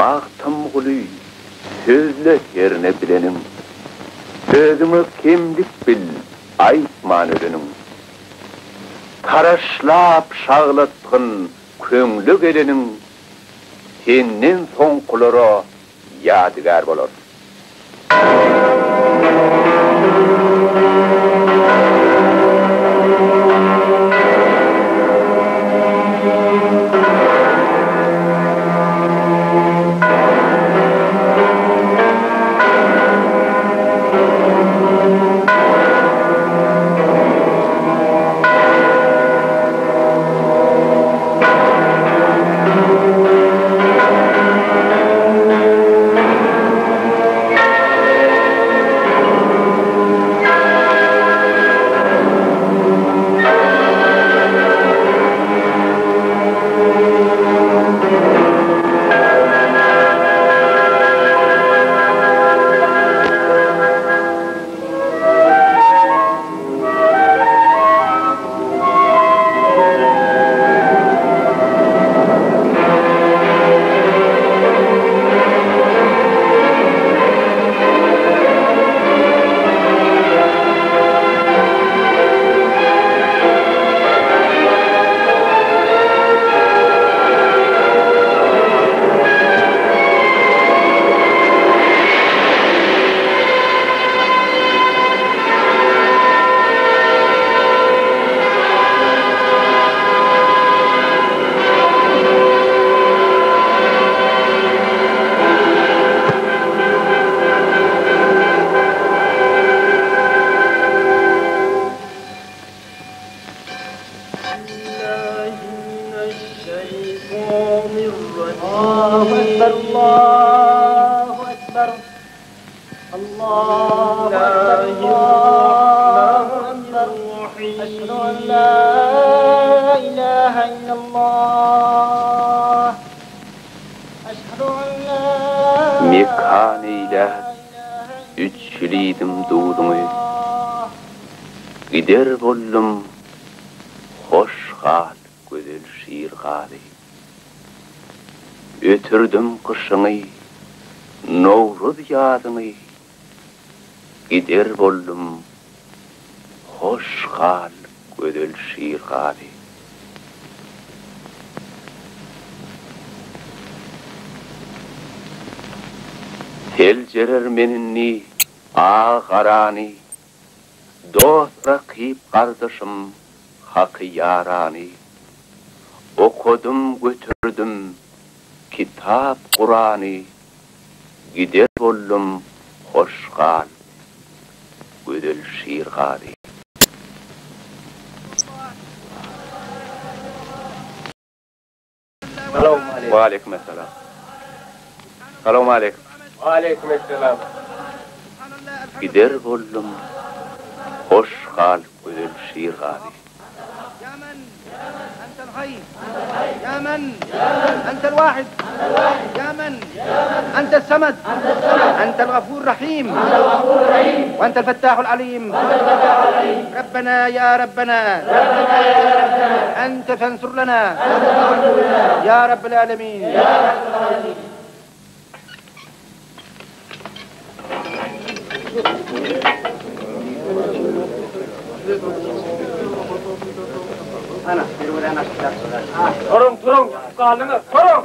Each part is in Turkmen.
Magtymguly, sözle herne bileniň, Özüňe kemlik bil, aýtman öleniň. Taraşlap şaglatgyn köňle geleniň, Senden soňkulara ýadygär bolar. Mekan eýläp, üç ýyl iýdim duzuňy, Gider boldum, hoş gal, gözel Şirgazy. Ötürdim gyşyňy, nowruz ýazyňy, Gider boldum, hoş gal, gözel Şirgazy. Seljerer men indi agy-garany, Dost-rakyp gardaşym, haky ýarany. Okadym, göterdim kitap Kurany, Gider boldum, hoş gal, gözel Şirgazy. Waleýkim essalam. Salowmaleýkim. Waleýkim essalam. Gider boldum, hoş gal gözel Şirgazy. Turuň, turuň, galdyňyz, turuň!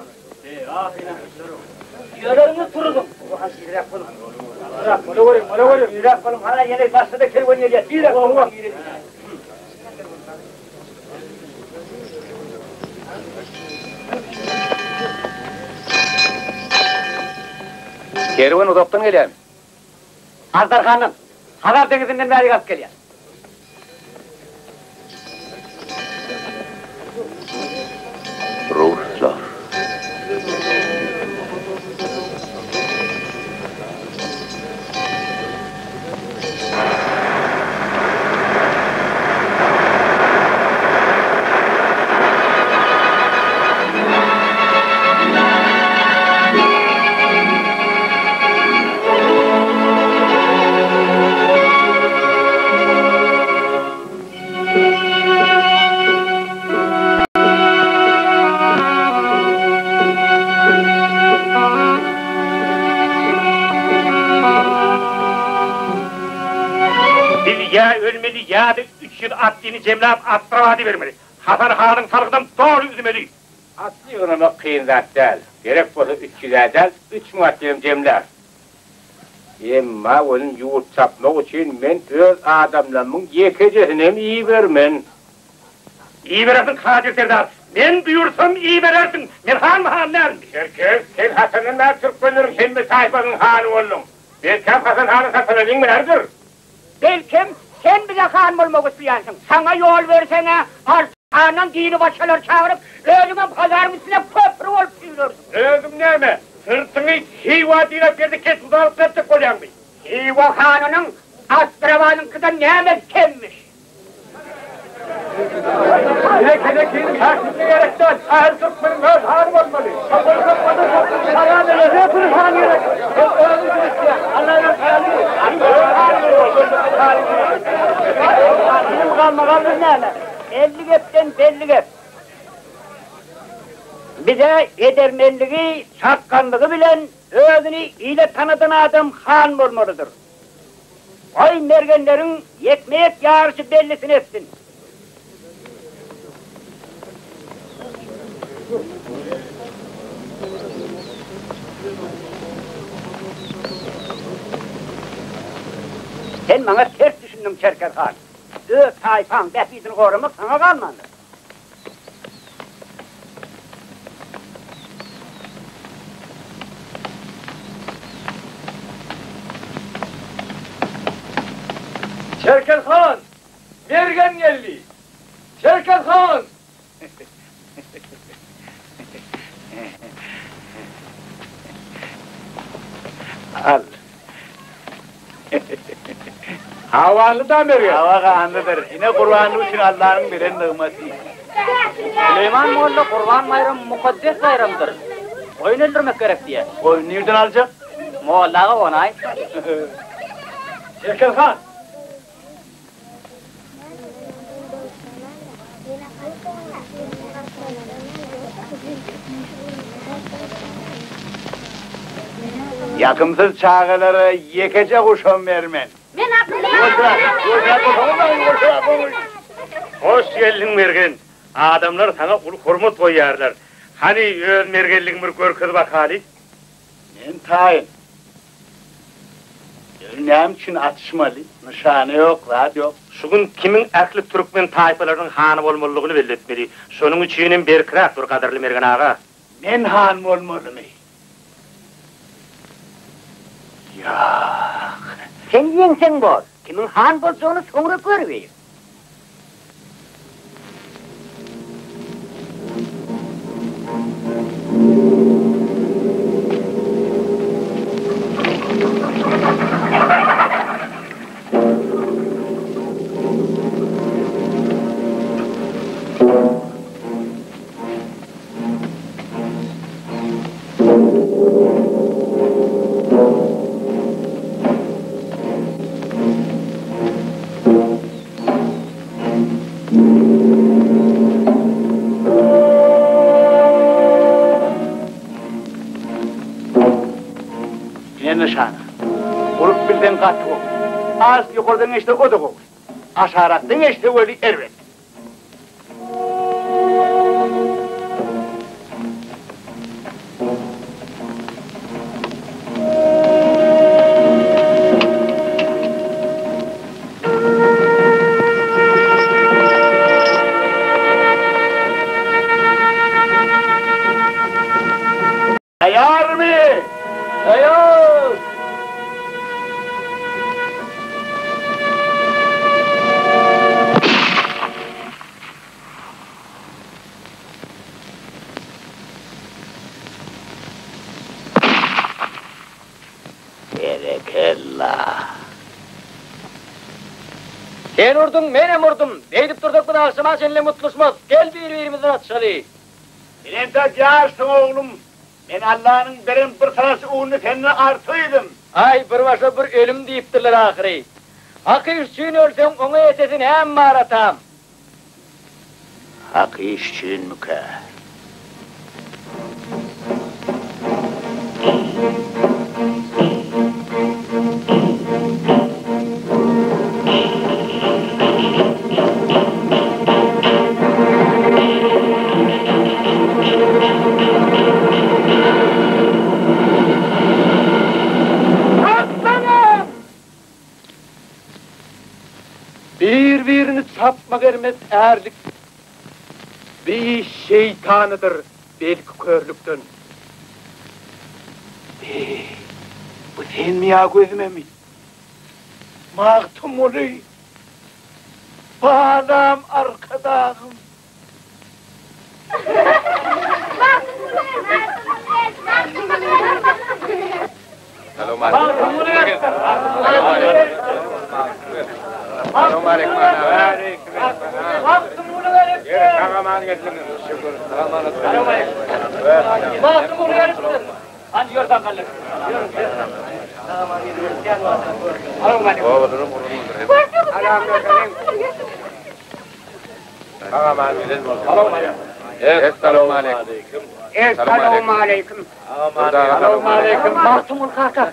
Kerwen uzakdan gelýärmi? Agdarhandan, Hazar deňizinden bärik alyp gelýär. Ruslar. Biz ýa ölmeli ýa-da 300 atlyny jemläp Astrabada bermeli. Hasan hanyň salgydam doly üzmeli. Atly ýygnamak kyn zat däl. Gerek bolsa 300-ä däl, 3000 atlynam jemläris. Emma welin ýurt çapmak üçin men öz adamlarymyň ýekejesinem ibermen. Iberersiň Kadyr serdar. Men buýursam iberersiň. Men hanmy han dälmi? Çerkez, sen haçandan bäri türkmenleriň hemme taýpasynyň hany bolduň? Belkäm Hasan hanyň satanalyň bäridir. Belkem, sen bize han bolmak isleýänsiň. Saňa ýol berseň-ä, Arslan handan dini başgalary çagyryp, özüňem Hazaryň üstüne köpri bolup süýnersiň. Özüň näme, syrtyňy Hywa diräp ýerde kethudalyk etjek bolýaňmy? Hywa hanynyň Astrabanyňkydan nämesi kemmiş? Elli gepden belli gep. Bize edermenligi, çakganlygy bilen özüni ile tanadan adam han bolmalydyr. Goý, mergenleriň ýekme-ýek ýaryşy bellisini etsin. Sen maňa ters düşündiň, Çerkez han. Öz taýpaň bähbidini goramak saňa galmandyr. Çerkez han! Mergen geldi! Çerkez han! Al. Hawanly da Mergen. Hawa ganlydyr. Ine gurbanlyk üçin Allanyň beren nygmaty. Süleýman molla Gurban baýramy mukaddes baýramdyr. Goýun öldürmek gerek diýýär. Goýun nirden aljak? Molla aga ony aýt. Çerkez han! Ýakymsyz çagalara ýekeje guşam bermen. Hoş geldiň, Mergen! Adamlar saňa uly hormat goýýarlar. Hany, öz mergenligiňi bir görkez bakaly. Men taýyn. Ýöne näme üçin atyşmaly? Nyşana ýok, zat ýok. Şu gün kimiň ähli türkmen taýpalarynyň hany bolmalydygyny belli etmeli. Şonuň üçinem berkräk dur, gadyrly Mergen aga. Men han bolmalymy? Ýak. Sen ýeňseň bor. Kimiň han boljagyny soňra görübiris. Ine nyşana. Urup bilseň gaty gowy. Az ýokardan geçse o-da gowy. Aşarakdan geçse weli erbet. Taýýarmy? Taýýar! Berekella! Sen urduň, menem urdum. Beýdip dursak biz agşama çenli mutluşmaz. Gel bir-birimizden atyşaly. Sen entek ýaşsyň oglum. Men Allanyň beren bir sanaç ununy senden artyk iýdim. Aý, bir başa bir ölüm diýipdirler ahyry. Hak iş üçin ölseň, oňa ýetesi näme bar, atam? Hak iş üçinmikä? çykmak ermez ärlik. Bi şeýtanydyr belki körlükden. Be, bu senmi ýa gözümemi? Magtymguly! Balam Arkadagym! Essalawmaleýkim. Essalawmaleýkim. Salowmaleýkim. Magtymguly kaka.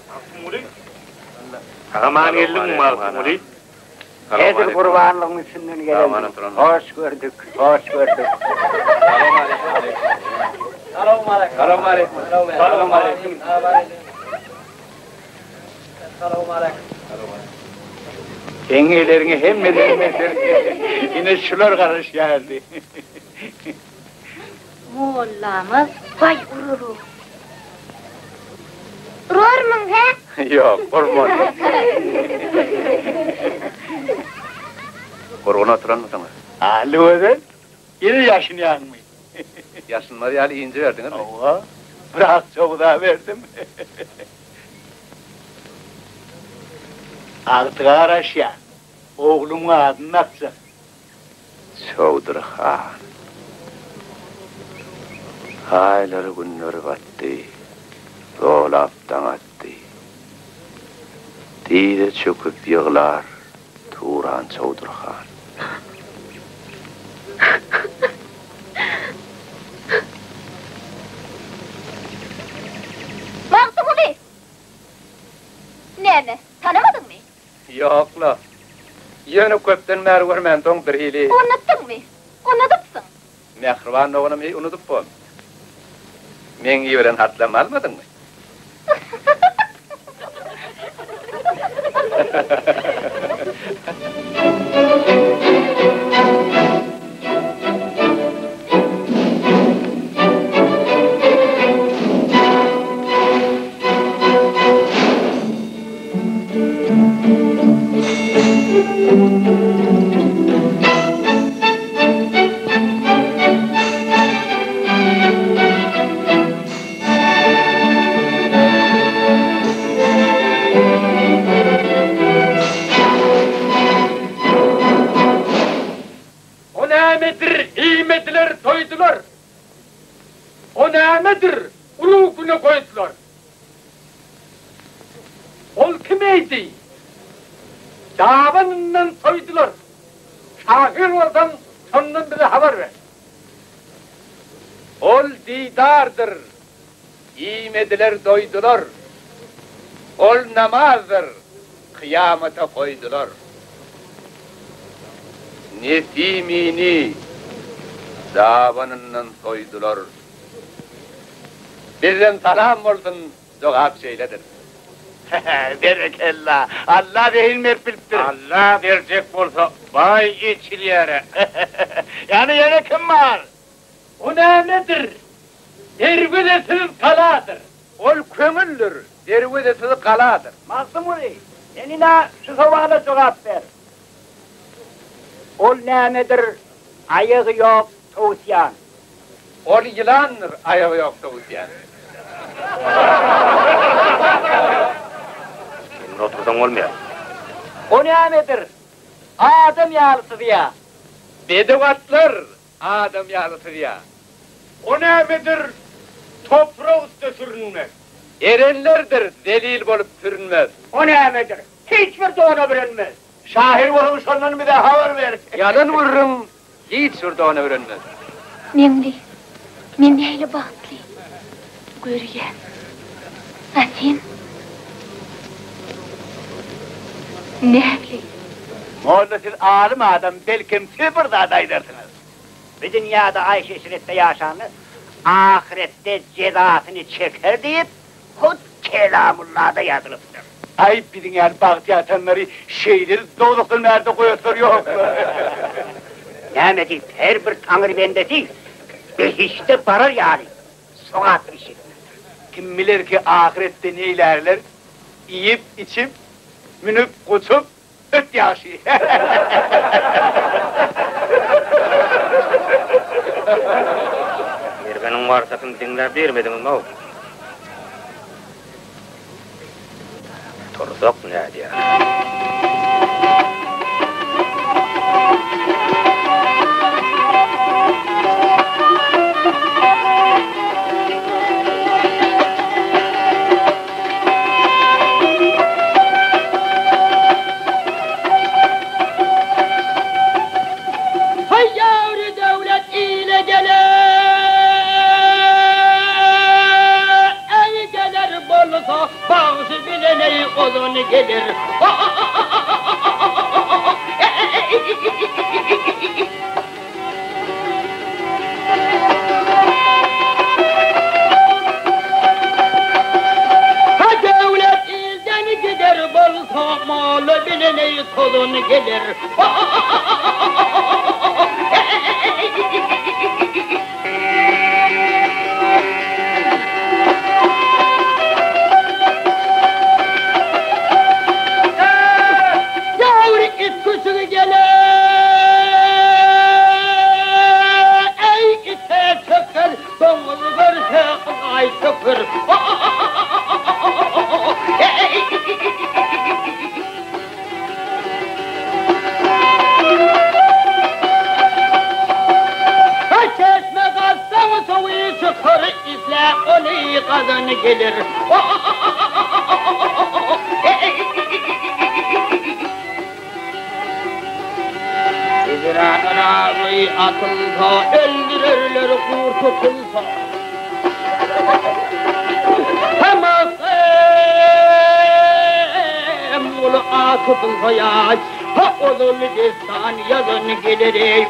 Magtymguly. Sag-aman geldiňmi, Magtymguly? Edil gurbanlygyň üstünden gelen. Hoş gördük, hoş gördük. Salowmaleýkim. Salowmaleýkim. Salowmaleýkim. Seň eleriňe hemmeden beter ine şular garaşýardy. Mollamyz baý ururu. Urarmyň, hä? Ýok, urman. Gurgun oturanmysyňyz? Alygözel, ýene ýaşynýaňmy? Ýaşynmaz ýaly inji berdiňizmi? Hawa, biraz çogda berdim. Agtyga garaşýan. Ogluň adyny dakjak. Çowdur han. Aýlary günleri batdy, Zolap daň atdy. Dyza çöküp ýyglar Turan Çowdur han. Magtymguly! Näme, tanamadyňmy? Ýok-la. Ýöne köpden bäri görmänsoň birhili. Unutdyňmy? Unudypsyň. Mähriban doganym heý unudyp bormy? Meň iberen hatlarymy almadyňmy? O nämedir, iýmediler, doýdular. O nämedir, ulug güne goýdular. Ol kim eýdi? Dabanyndan soýdular. Şahyr bolsaň, şondan bize habar ber. Ol didardyr, iýmediler doýdular. Ol namazdyr, kyýamata goýdular. Nesimini dabanyndan soýdular. Bizden salam bolsun, jogap şeýledir. Berekella! Alla zehin berip bilipdir. Alla berjek bolsa baý eçilýärä. Ýani ýene kim bar? O nämedir? Derwezesiz galadyr. Ol köňüldir, derwezesiz galadyr. Magtymguly, sen ine şu sowala jogap ber. Ol nämedir, aýagy ýok towusýan. Ol ýylandyr, aýagy ýok towusýan. Sen otursaň bolmaýar. O nämedir, adam ýaly syzýa. Bedew atlar adam ýaly syzýa. O nämedir, toprak üste sürünmek. Erenlerdir, zelil bolup sürünmez. O nämedir, hiç bir dona bürenmez. Şahyr bolsaň şondan bize habar ber. Ýalan gürrüň hiç bir dona bürenmez. Meňli, men nähili bagtly. Görýän. A sen? Nähili? Molla siz alym adam belkem siz bir zat aýdarsyňyz. Bu dünýäde aýş-eşretde ýaşanlar ahyretde jezasyny çeker diýip, hut Kelamullada ýazylypdyr. Aý, biziň ýaly bagty ýatanlary şeýle dowzahdan bärde goýaslary ýok-la. Näme diýip, her bir Taňry bendesi behişde barar ýaly sogap iş etmelidir. Kim biler ki, ahyretde neýlärler, iýip, içip, münüp, guçup, öt ýagşy. Mergeniň warsakyny diňläp bermediňiz-ow. Tursak nädýär? Haý ýawry döwlet ile geler. Eý geler bolsa bagşy bilen eý ozan geler. Ha döwlet ilden gider bolsa maly bilen eý tozan geler. Gäwür it küçügi geler, eý, ite çöker, doňuz görse ylaý çöker. Çeşme gazsaň suwy çykar, isle ony gazan geler. Hijrana atylsa, öldürerler gurt tutulsa. Hem ol at tutulsa ýaş, ha ozal dessan ýazan geler eý.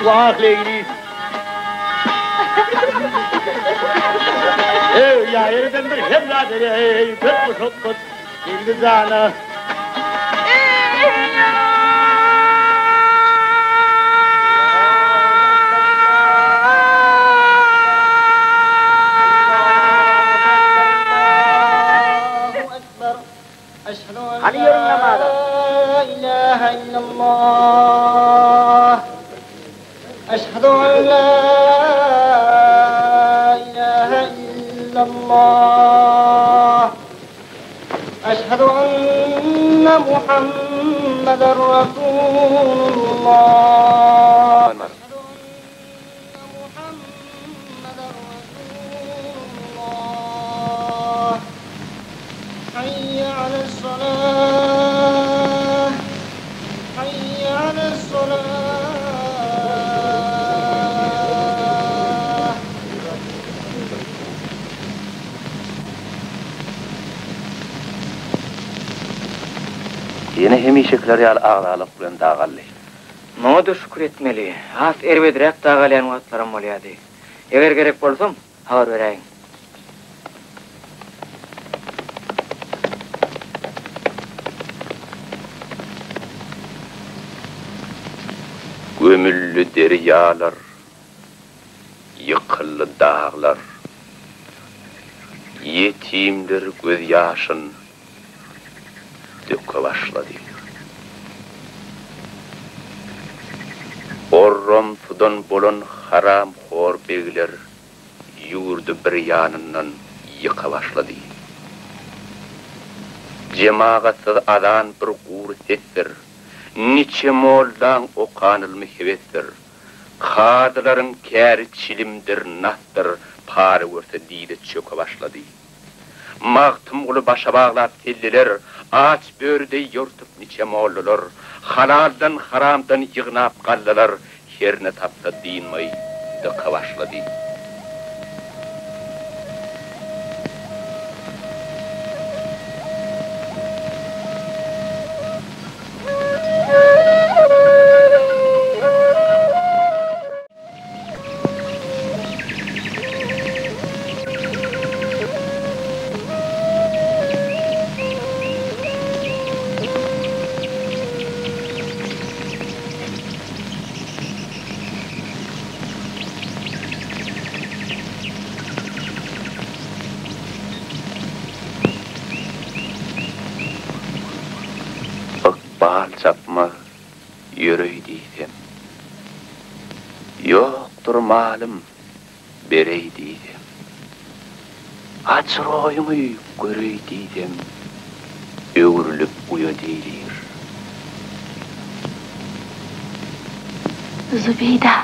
Wah Leýli. Eý, ýa ýerden bir hemra bereý, köp muşakgat geldi jana. Hany ýörüň namaza. Ýene hemişekiler ýaly agzalyk bilen dagaldy. Muňa-da şükür etmeli. Has erbedräk dagalýan wagtlaram bolýardy. Eger gerek bolsam, habar beräýiň. Gömüldi derýalar, ýykyldy daglar. Ýetimler gözýaşyn döke başlady. Orramsydan bolan haramhor begler ýurdy bir ýanyndan ýyka başlady. Jemagatsyz azan bir gury sesdir, Niçe mollaň okan ylmy hebesdir. Kazylaryň käri çilimdir, nasdyr, Para görse dize çöke başlady. Magtymguly başa baglap selleler, Aç böri deý ýortup niçe mollalar, Halaldan, haramdan ýygnap gallalar, Herne tapsa dynmaý dyka başlady. Ykbal çapmaz ýöreý diýsem. Ýokdur malym, bereý diýsem. Aç roýuňy göreý diýsem, öwrülip uýa diýlir. Zübeýda,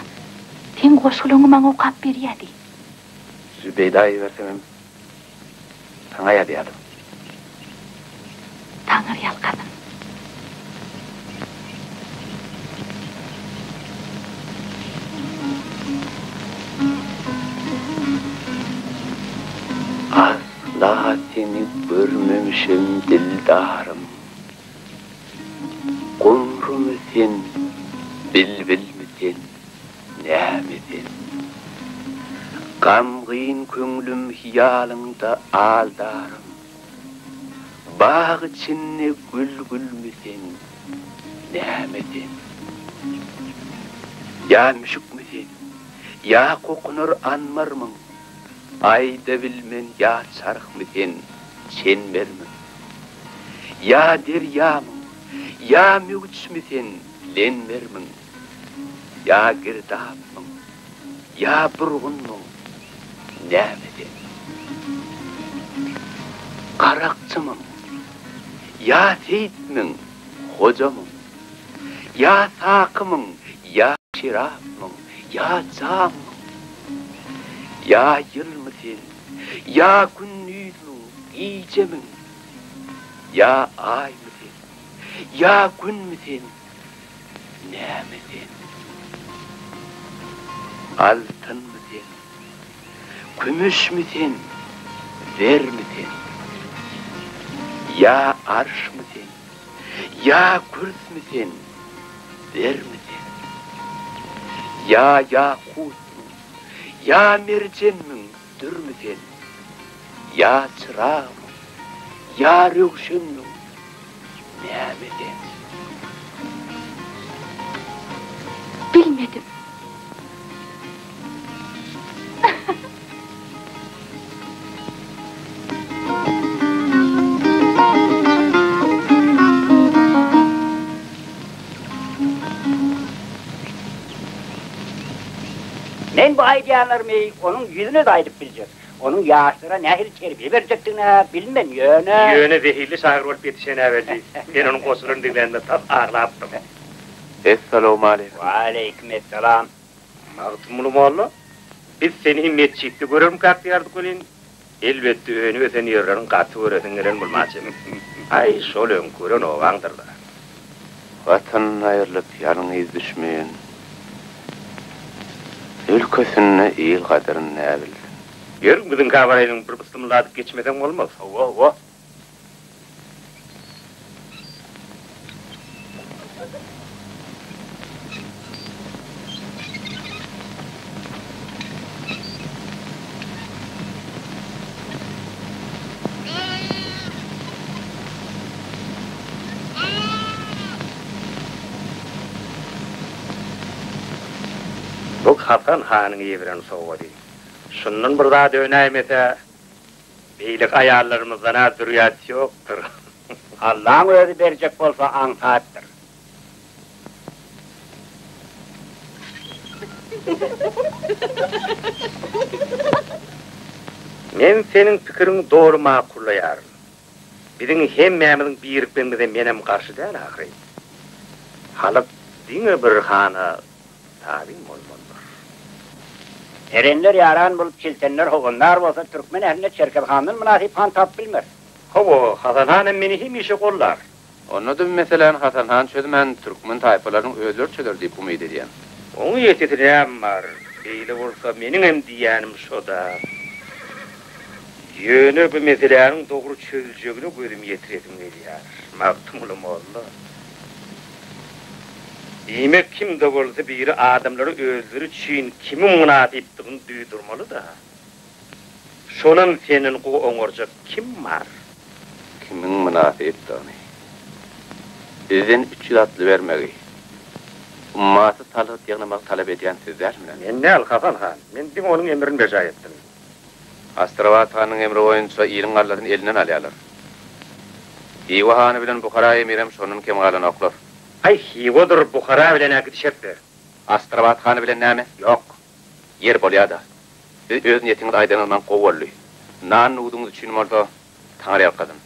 seň goşgulaňy maňa okap berýädi. Zübeýda ibersemem, saňa ýazýadym. Taňry ýalkasyn. Asla seni görmemişem dildarym. Gumrumy sen, bilbilmi sen, näme sen? Gamgyn köňlüm hyýalyňda aldarym. Bag içinde gül gülmi sen, näme sen? Ýa müşükmi sen, ýa kokunar anmarmyň? Aýda bilmen ýa çarhmy sen, çenbermiň? Ýa derýamyň, ýa möwçmi sen, lenbermiň? Ýa girdapmyň, ýa burgunmyň, näme sen? Garakçymyň, ýa seýitmiň, hojamyň? Ýa sakymyň, ýa şerapmyň, ýa jammyň? Ýa ýylmy sen, ýa gündizmiň, gijemiň? Ýa aýmy sen, ýa günmi sen, Näme sen? Altynmy sen? Kümüşmi sen? Zermi sen? Ýa arşmy sen? Ýa kürsmi sen? Zermi sen? Ýa ýakutmyň? Ýa merjenmiň? Dürmi sen? Ýa çyragmyň? Ýa röwşenmiň? Näme sen? Bilmedim. Men bu aýdýanlarymy onuň ýüzüne-de aýdyp biljek. Onuň ýaşlara nähili terbiýe berjekdigini-hä bilmen, ýöne. Ýöne zehilli şahyr bolup ýetişen-ä belli. Men onuň goşgularyny diňlänimde tas aglapdym. Essalawmaleýkim. Waleýkim essalam. Magtymguly molla, biz seni metjitde görermikäk diýerdik welin, elbetde önüp-ösen ýerleriň gaty göresiň gelen bolmaçy. Aý, şol öňki gören obaňdyr-da. Watanyndan aýrylyp ýalňyz düşmeýin. Ülkesinde il gadyryn näbilsin. Ýör, biziňkä baraýlyň, bir byslymladyp geçmeseň bolmaz. Hawa, hawa. Bu Hasan hanyň iberen sowgady. Şundan bir zat önäýmese. Beýleki aýallarymyzdan-a zürýat ýokdur. Allaň özi berjek bolsa aňsatdyr. Men seniň pikiriňi doly makullaýaryn. Biziň hemmämiziň birikmegimize menem garşy däl ahyryn. Halyk diňe bir hana tabyn bolmalydyr. Erenler ýaran bolup, çiltenler howandar bolsa, türkmen ählinde Çerkez handan mynasyp han tapyp bilmeris. Hawa, Hasan han hem meni hemişe gollar. Onda-da bu meseläni Hasan han çözmän, türkmen taýpalarynyň özleri çözer diýip umyt edýän. Oň ýetesi näme bar? Beýle bolsa meniňem diýýänim şo-da. Ýöne bu meseläniň dogry çözüljegine gözüm ýetiresim gelýär, Magtymguly molla. Diýmek, kim-de bolsa biri adamlara özleri üçin kimiň mynasypdygyny duýdurmaly-da. Şonam senden gowy oňarjak kim bar? Kimiň mynasypdygyny, bizden 300 atly bermegi, ummasyz salgyt ýygnamagy talap edýän siz dälmi? Men däl, Hasan han. Men diňe onuň emrini berjaý etdim. Astrabat hanyň emri boýunça iliň gallasyny elinden alýarlar. Hywa hany bilen Buhara emirem şondan kem galanoklar. Aý, Hywadyr Buhara bilen-ä gidişeris-le. Astrabat hany bilen näme? Ýok. Ýeri bolýa-da. Siz öz niýetiňizi aýdanyňyz maňa gowy boldy. Nan-nuduňyz üçin bolsa, Taňry ýalkasyn.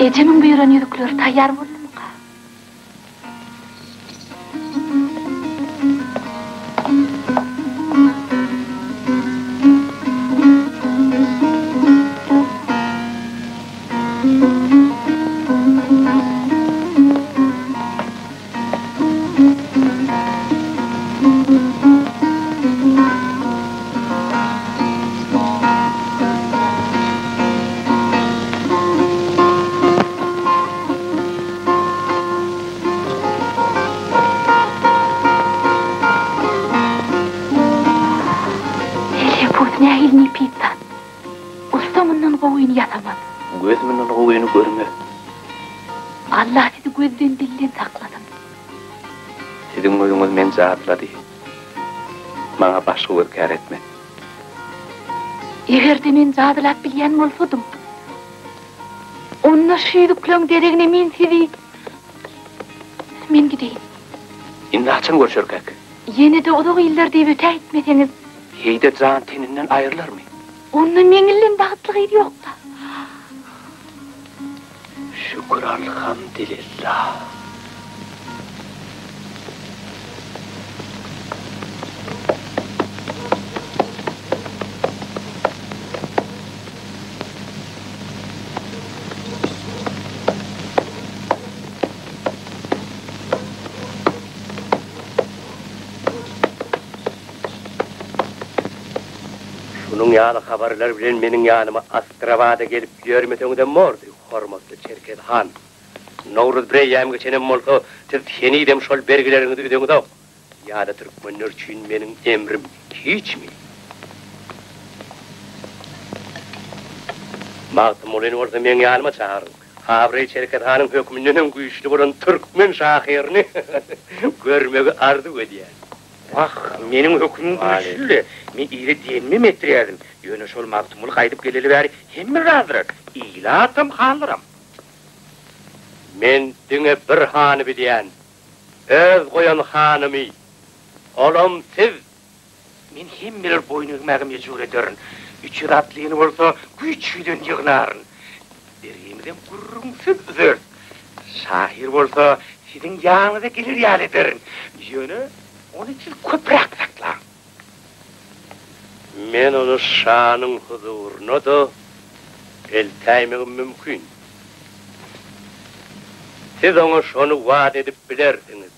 Ejemiň buýran ýüzükleri taýýar boldumyka? Elhepus nähili nepis zat. Ussa mundan gowyny ýasamaz. Göz mundan gowyny görmez. Allah sizi gözden dilden saklasyn. Siziň gözüňiz meni jadylady. Maňa başga göz kär etmez. Eger-de men jadylap bilýän bolsadym, onda şu ýüzükleň deregine men sizi Men gideýin. Indi haçan görşerkäk? Ýene-de uzak iller diýip ötägitmeseňiz. Heý-de jan teninden aýrylarmy? Onda meňilden bagtly gyz ýok-da. Şükür alhamdylillah. Şunuň ýaly habarlar bilen meniň ýanyma Astrabada gelip ýörmeseňizem bordy, hormatly Çerkez han. Nowruz bireýýäm geçenem bolsa, siz henizem şol bergileriňizi üzeňizok. Ýa-da türkmenler üçin meniň emrim hiçmi? Magtymgulyny bolsa meň ýanyma çagyryň. Abraý Çerkez hanyň hökmündenem güýçli bolan türkmen şahyryny görmegi arzuw edýän. Wah, meniň hökümim güýçli-le, men ile diýenimem etdirýärdim. Ýöne şol Magtymguly gaýdyp geleli bäri hemme razydyr, ilatam, hanlaram. Men diňe bir hany bilýän, öz goýan hanymy, olam siz! Men hemmeleri boýun egmäge mejbur ederin. 300 atlyny bolsa güýç-güýden ýygnaryn. Bergimizem gürrüňsiz üzeris. Şahyr bolsa siziň ýanyňyza geler ýaly ederin. Ýöne ony siz köpräk saklaň. Men ony şanyň huzuryna-da eltäýmegim mümkin. Siz oňa şony wada edip bilersiňiz.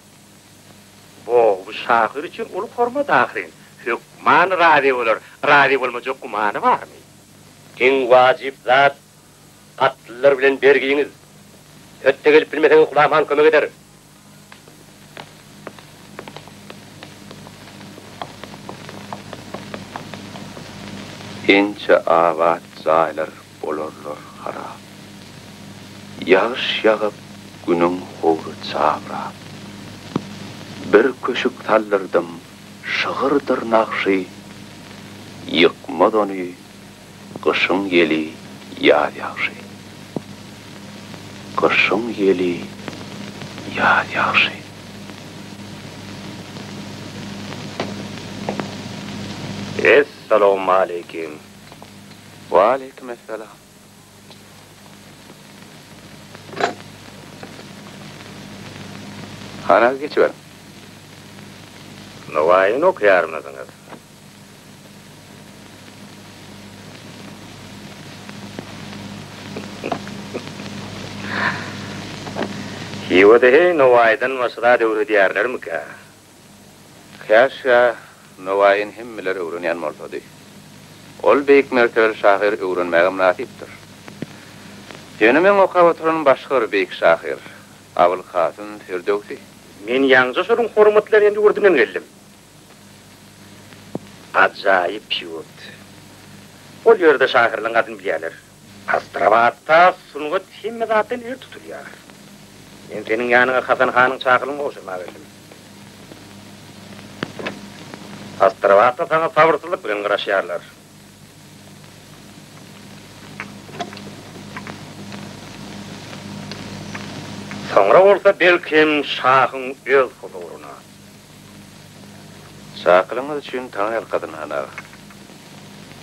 Bu şahyr üçin uly hormat ahyryn. Hökman razy bolar, razy bolmajak gumany barmy? Iň wajyp zat atlylar bilen bergiňiz. Hötde gelip bilmeseňiz Gulam han kömek eder. Ençe abat jaýlar bolarlar harap. Ýagyş ýagyp, günüň howry çabrap. Bir köşük saldyrdym, şygyrdyr nagşy, Ýykmaz ony gyşyň ýeli, ýaz ýagşy. Gyşyň ýeli, ýaz ýagşy. Essalawmaleýkim. Waleýkim essalam. Han aga geçiberiň. Nowaýyny okaýarmysyňyz? Hiwada heý Nowaýydan başga zat öwredýärlermikä? Käşgä Nowaýyny hemmeler öwrenýän bolsady. Ol beýik mertebeli şahyr öwrenmäge mynasypdyr. Ýöne meň okap oturanym başga bir beýik şahyr, Abylkasym Firdöwsi. Men ýaňja şonuň hormatlanýan ýurdundan geldim. Ajaýyp ýurt. Ol ýerde şahyrlaryň adyny bilýärler. Astrabatda sungat hemme zatdan ir tutulýar. Men seniň ýanyňa Hasan hanyň çakylygyny gowşurmaga geldim. Astrabatda saňa sabyrsyzlyk bilen garaşýarlar. Soňra bolsa belkem şahyň öz huzuryna. Çakylygyňyz üçin taňryýalkasyn, han aga.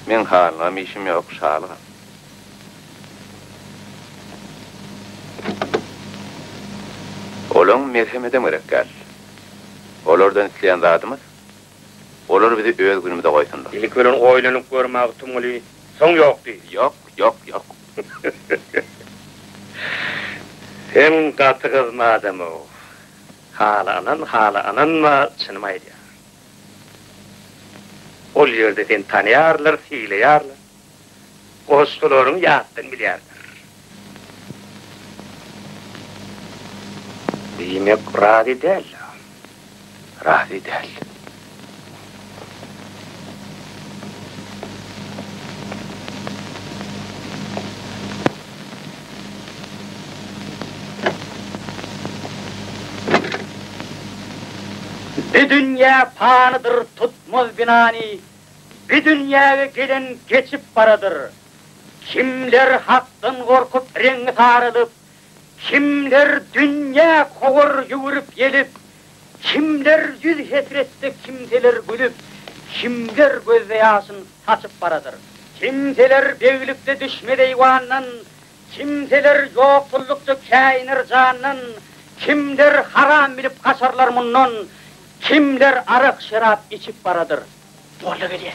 Meň hanlygam işim ýok, şalygam. Olaň merhemedem gerek däl. Olardan isleýän zadymyz, olar bizi öz günümize goýsunlar. Ilki bilen oýlanyp gör, Magtymguly, soň ýok diý. Ýok, ýok, ýok. Sen gaty gyzma adam-ow. Hala ynan, hala ynanma, çynymy aýdýan. Ol ýerde seni tanaýarlar, sylaýarlar. Goşgularyňy ýatdan bilýärler. Diýmek, razy däl. Razy däl. Bi dünýä panydyr tutmaz binany, Bi dünýäge gelen geçip baradyr. Kimler Hakdan gorkup reňňi saralyp, Kimler dünýä kowar ýüwürip-ýelip, Kimler ýüz hesretde kimseler gülüp, Kimler gözde ýaşyn saçyp baradyr. Kimseler beglikde düşmez eýwandan, Kimseler ýoksullykda käýiner jandan, Kimler haram bilip gaçarlar mundan, Kimler arak-şerap içip baradyr. Molla gelýär.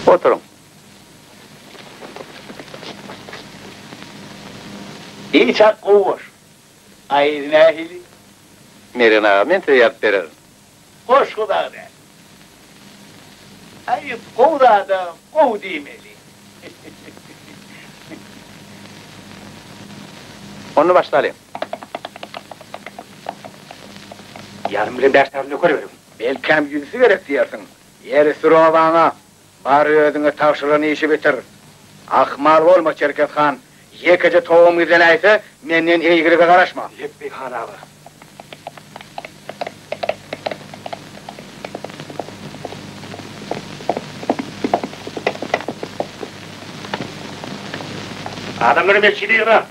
Oturyň. Biçak gowy goş. Aýy nähili? Mergen aga, men size ýazyp bererin. Goşgy dagy däl. Aýyp, gowy zada gowy diýmeli. Onda başlalyň. Ýanym bilen bäş sany nöker beriň. Belkäm ýüzüsi gerek diýersiň. Ýeri sür obaňa. Bar özüňe tabşyrylan işi bitir. Ahmal bolma, Çerkez han. Ýekeje towugym gizlenäýse, menden eýgilige garaşma. Lepbeý, han aga. Adamlary metjide ýygna.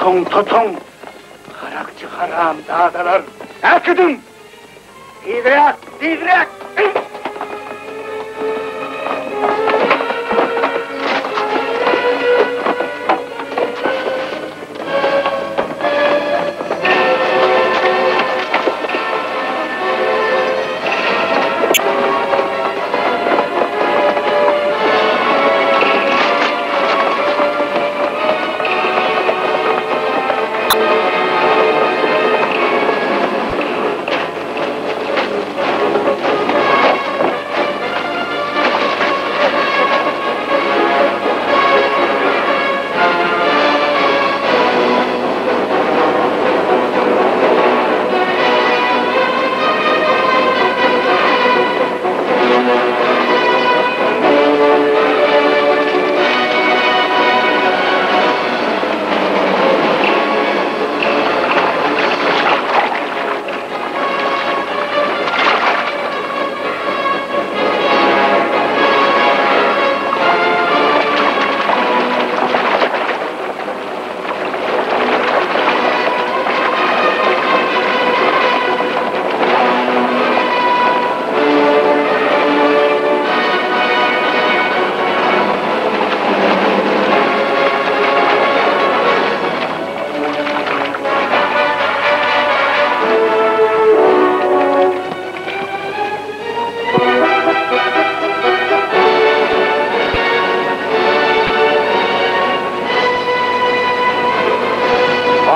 Tutuň, tutuň! Garakçy haramzadalar! Äkidiň! Tizräk, tizräk!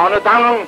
Ony daňyň!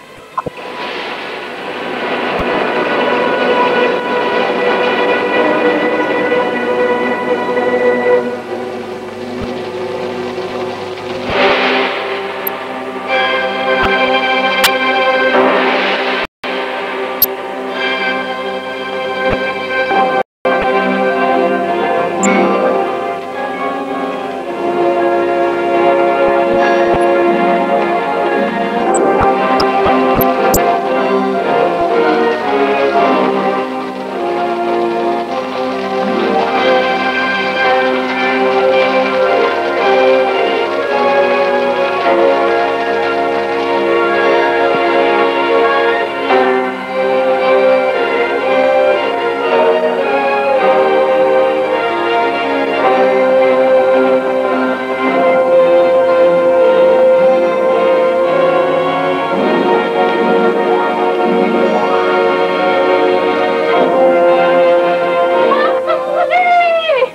Magtymguly!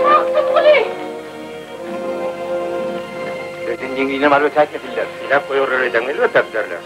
Magtymguly! Öýden ýeňlinem alyp ötäýtmesinler. Sylap goýarlar öýden elbetde äkiderler.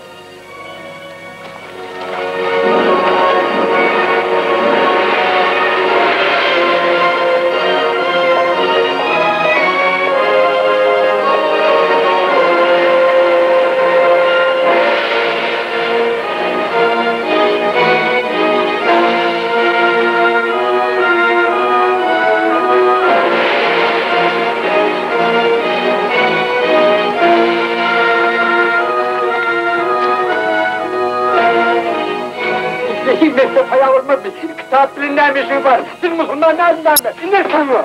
Mekdep haýa bolmazmy? Kitap bilen näme işiň bar? Siz musulman dälmi näme? Ine saňa!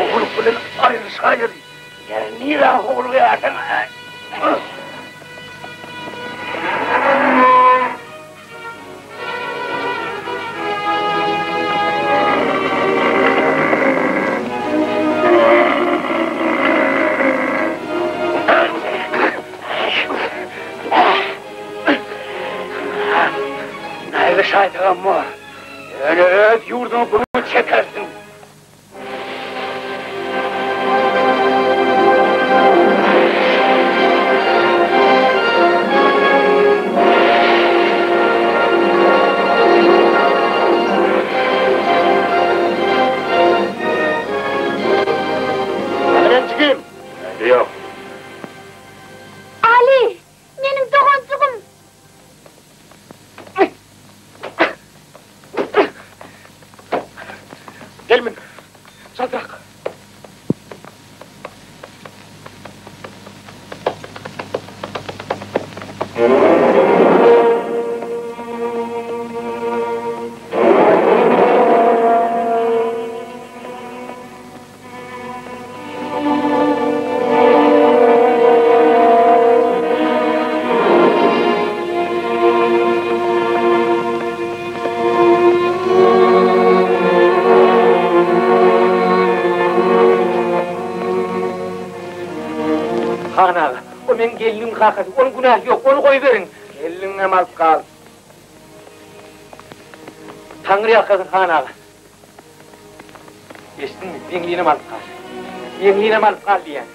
Ogurlyk bilen aýrylyşaýaly. Ýeri nirä howlugýarsyň? Nähili şaýdygam bor. Ýöne öz ýurduňa günüňi çekersiň. Jigim! Ýok. Aly! Meniň doganjygym! Gel mün. Çaltrak. meň gelnimiň kakasy. Onuň günäsi ýok. Ony goýberiň. Gelniňem alyp gal. Taňry ýalkasyn, han aga. Eşitdiňmi? Meňlinem alyp gal. Meňlinem alyp gal diýýän.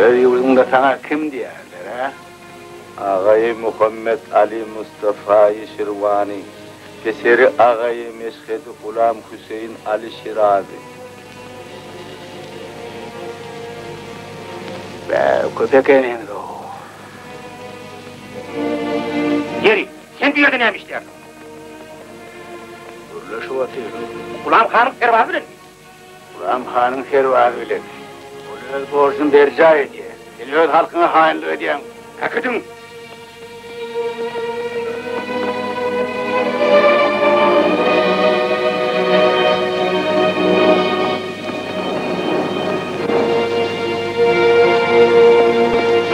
Öz ýurduňda saňa kim diýerler, hä? Agaýy Muhammet Ali Mustafaýy Şirwany, peseri agaýy Meşhedi Gulam Hüseýin Ali Şirazy. Bä, köp ekeniňiz-ow. Ýeri, sen bu ýerde näme işleýärsiň? Gürleşip otyryn. Gulam hanyň serbazy bilenmi? Gulam hanyň serbazy bilen. Ol öz borjuny berjaý edýär. Sen öz halkyňa haýynlyk edýäň. Äkidiň!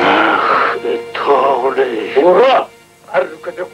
Ah, it ogly! Ura! Garry köpek!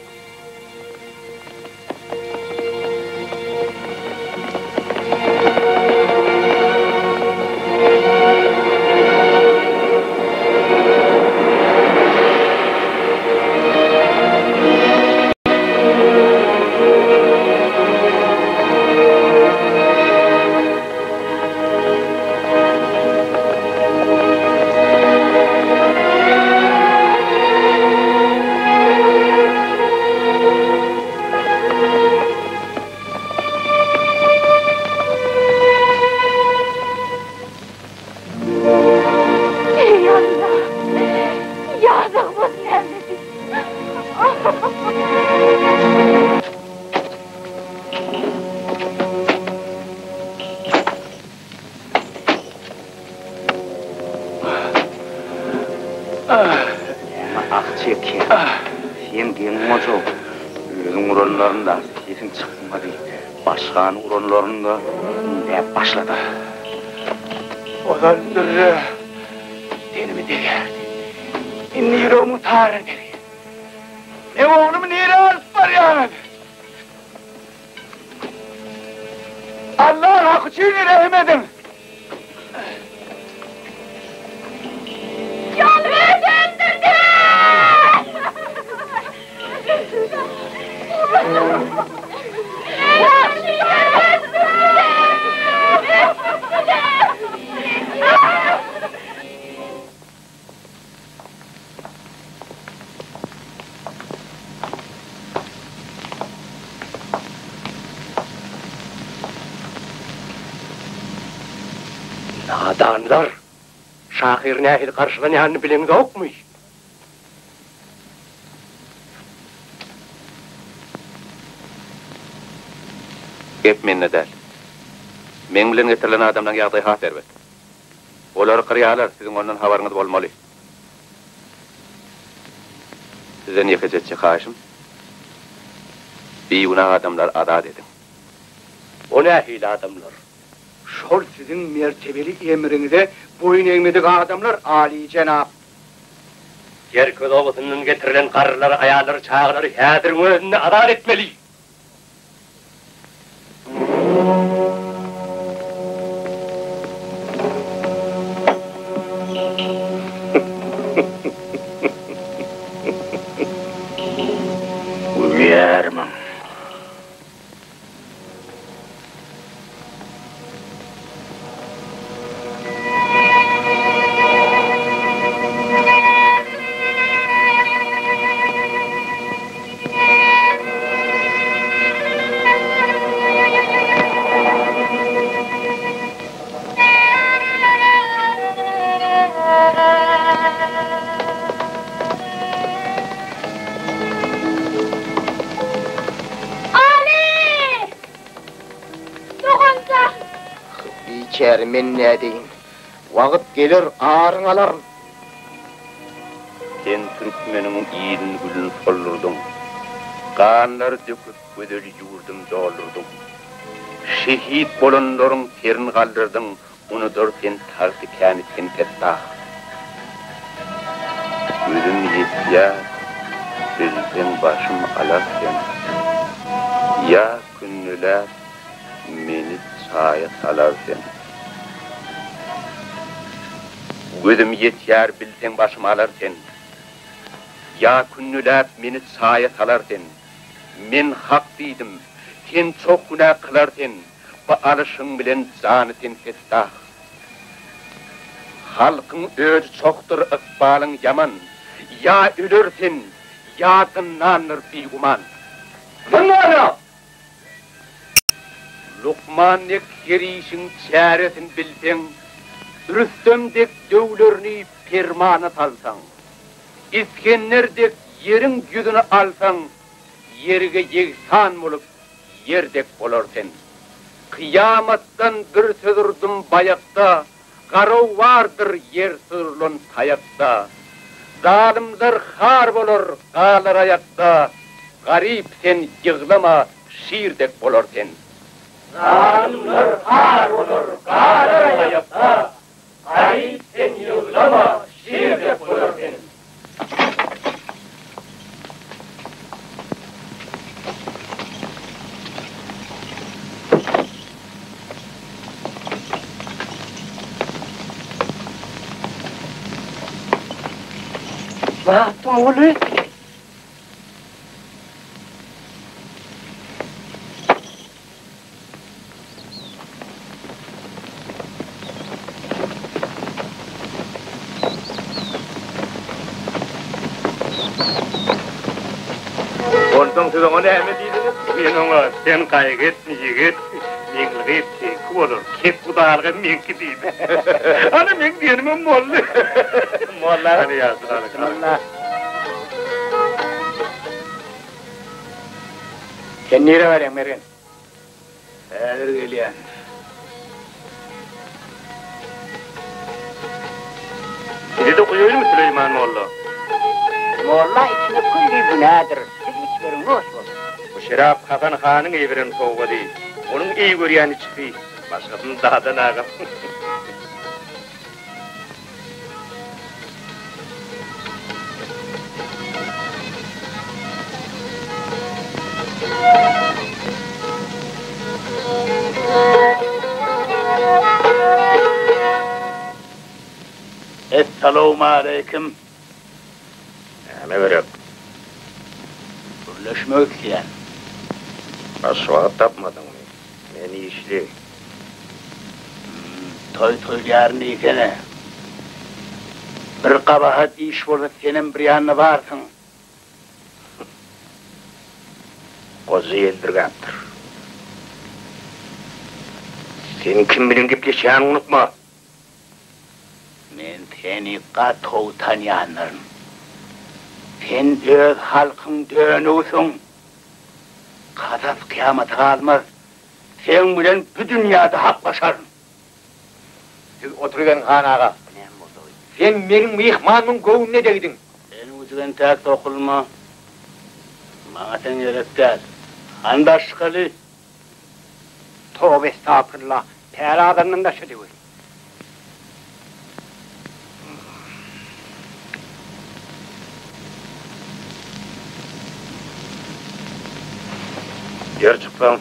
Eý Alla! Ýazygymyz nämedi? Näme ah çekýäň? Sen geň goja. Özüň uranlarynda sesiň çykmady. Başgany uranlarynda ündäp başladyň. Ozal dürre tenimi degýärdi. Indi ýüregimiň taryny degýär. Meň oglumy nirä alyp barýaňyz? Allaň haky üçin rehim ediň! Ýolbars öldürdi! Nadanlar! Şahyr nähili garşylanýanyny bileňzokmy? Gep mende däl. Meň bilen getirilen adamlaň ýagdaýy has erbet. Olary gyrýarlar, siziň ondan habaryňyz bolmaly. Sizden ýekeje etjek haýyşym, bigünä adamlary azat ediň. O nähili adamlar? Şol siziň mertebeli emriňize boýun egmedik adamlar, alyjenap. Gerkez obasyndan getirilen garrylary, aýallary, çagalary häziriň özünde azat etmeli! Gülýärmiň? Aly! Doganjan! Biçäre men nädeýin? Wagt geler aryň alaryn. Sen türkmeniň ilin-gülün soldurdyň. Ganlar döküp gözel ýurdum doldurdyň. Şehit bolanlaryň serin galdyrdyň, Unudar sen tagty käni sen fettah. Gözüm ýetýär, bilseň başym alar sen. Ýa künnüläp meni çaýa salar sen. Gözüm ýetýär, bilseň başym alar sen. Ýa künnüläp meni çaýa salar sen. Men hak diýdim, sen çoh günä kylar sen. Bu alyşyň bilen jany sen fettah. Halkyň öji çohdur, ykbalyň ýaman. Ýa öler sen, ýa zyndandyr biguman. Zyndana! Lukman dek her işiň çäresin bilseň, Rüstem dek döwlerini permana salsaň, Isgender dek ýeriň ýüzüni alsaň, Ýerge ýegsan bolup, ýer dek bolar sen. Kyýamatdan bir söz urdum baýakda, Garaw bardyr ýer syrylan taýakda. Zalymlar har bolar, galar aýakda, Garyp sen ýyglama, şir dek bolar sen. Zalymlar har bolar, galar aýakda, Garyp sen ýyglama, şir dek bolar sen. Magtymguly! Onsoň siz oňa näme diýdiňiz? Men oňa, Sen gaýgy etme, ýigit, Meňli gyz seňki bolar, kethudalyk hem meňki diýdim. Ana, meň diýenimem boldy. Molla. Hany ýaşuly, hany. Sen nirä barýaň, Mergen? Häzir gelýän. Sizi-de goýaýynmy, Süleýman molla? Molla içmek külli günädir. Siz içmeriň noş bolsun. Bu şerap Hasan hanyň iberen sowgady. Onuň eý görýän içgisi. Başgasyny dadan agam. Essalawmaleýkim. Näme gerek? Gürleşmek isleýän. Başga wagt tapmadyňmy? Men işli. Toý toýlaýaryn diýsene. Bir gabahat iş bolsa senem bir ýanda barsyň. Goja ýeldirgäpdir. Sen kim bilen gepleşýäniňi unutma. Men seni gaty gowy tanýandyryn. Sen öz halkyň dönügisiň. Kasas kyýamata galmaz. Seň bilen bu dünýäde haklaşaryn. Siz oturyberiň, han aga. Sen meniň myhmanymyň göwnüne degdiň. Sen ujugentäk sokulma. Maňa sen gerek däl. Hany daş çykaly. Toba estagpurullah, päl azandan daşa döweli. Ýer çyksaň.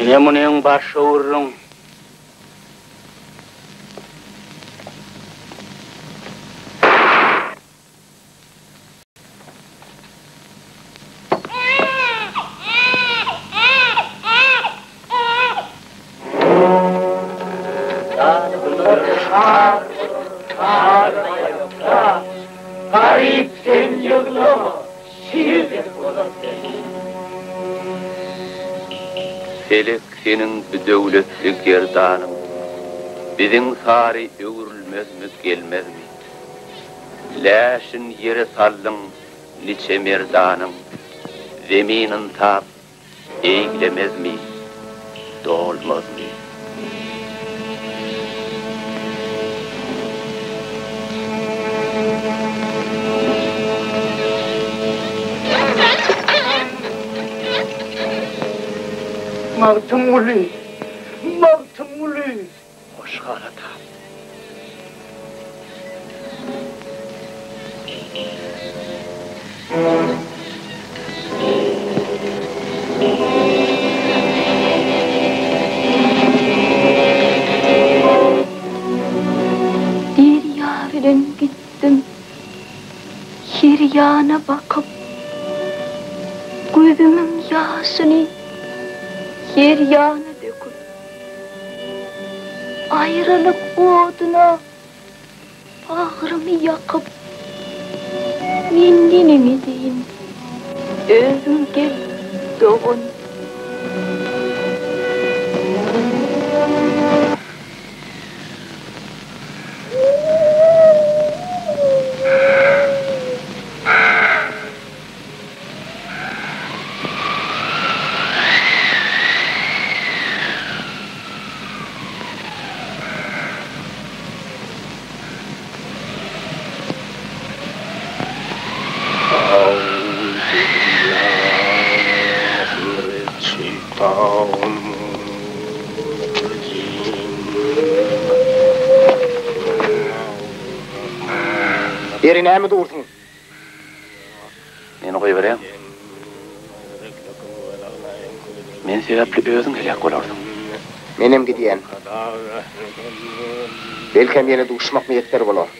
Ine munyň başga gürrüň. Pelek seniň bu döwletli gerdanyň Biziň sary öwrülmezmi, gelmezmi? Läşin ýere saldyň niçe merdanyň, Zemin ynsap eýlemezmi? dolmazmy? Magtymguly! Magtymguly! Hoş gal atam. Derýa bilen gitdim, her ýana bakyp, Gözümiň ýaşyny her ýana döküp. Aýralyk oduna bagrymy ýakyp, Men neneň edeýin, özüň gel, dogan. Ýeri näme dursuň? Meni goýberäň. Men sebäpli özüň heläk bolarsyň. Menem gidýän. Belkem ýene duşmak miýesser bolar.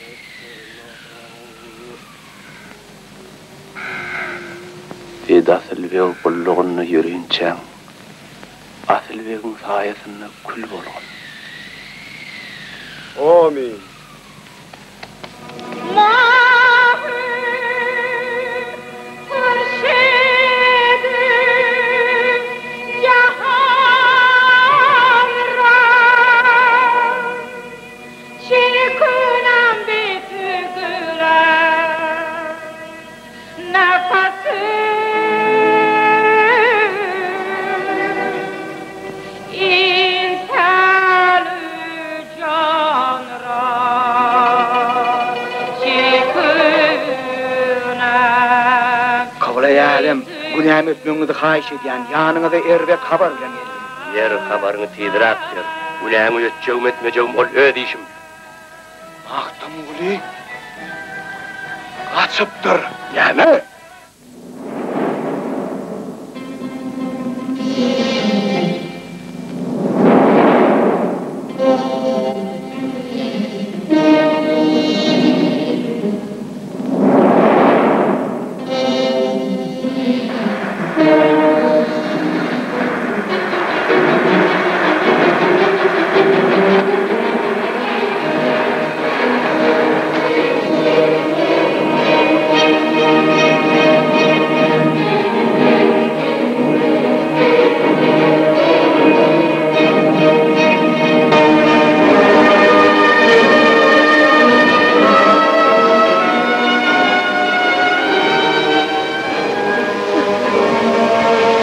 Sed Asylbeg gullugynda ýörinçäň, Asylbegiň saýasynda kül bolgun. Amin. Kyblaýy älem, günämi ötmegiňizi haýyş edýän, ýanyňyza erbet habar bilen geldim. Ber habaryňy tizräk ber. Günäňi ötjegim-ötmejegim ol öz işim. Magtymguly gaçypdyr. Näme?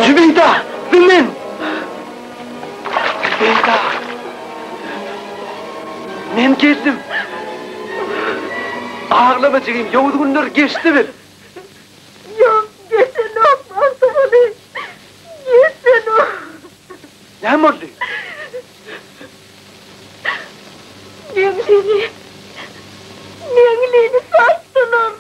Zübeýda, bu men! Zübeýda! Men geldim. Aglama jigim, ýowuz günler geçdi bil. Ýok, geçenok Magtymguly, geçenok. Näme boldy? Meňlini, Meňlini satdylar.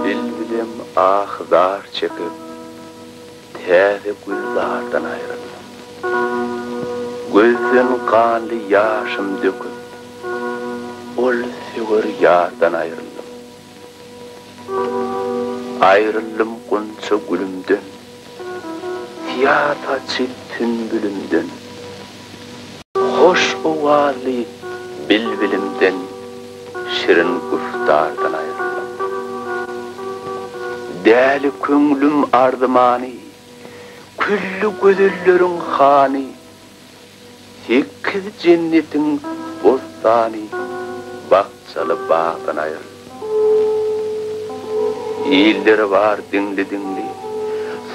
Bilbilem ah-zar çekip, täze gülzardan aýryldym. Gözden ganly ýaşym döküp, ol söwer ýardan aýryldym. Aýryldym gunça gülümden. Syýa saçy sünbülimden, Hoş owazly bilbilimden, Şirin güftardan aýryldym. Däli köňlüm arzymany, Külli gözelleriň hany, Sekiz jennetiň bossany, Bakjaly bagdan aýryldym. Illeri bar diňli-diňli,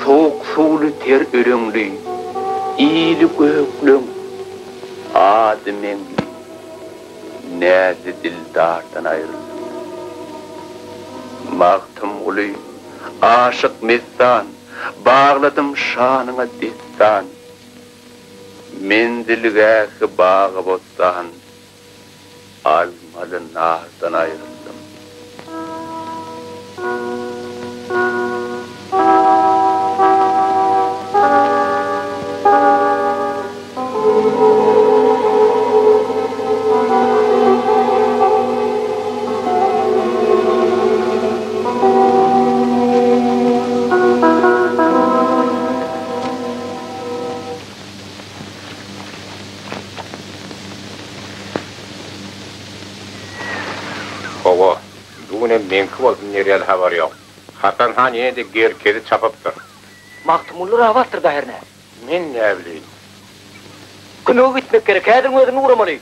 Sowuk suwly ter öleňli, Ili gökleň, ady meňli, Näzli dildardan aýryldym. Magtymguly, aşyk messan, Bagladym şanyňa dessan, Menzilgähi bagy-bossan, Almaly nardan aýryldym. Hawa, bu günem meňki bolsun diýer ýaly habar ýok. Hasan han ýene-de Gerkezi çapypdyr. Magtymguly rabatdyr-da hernä. Men näbileýin. Kömege gitmek gerek, häziriň özünde ugramaly.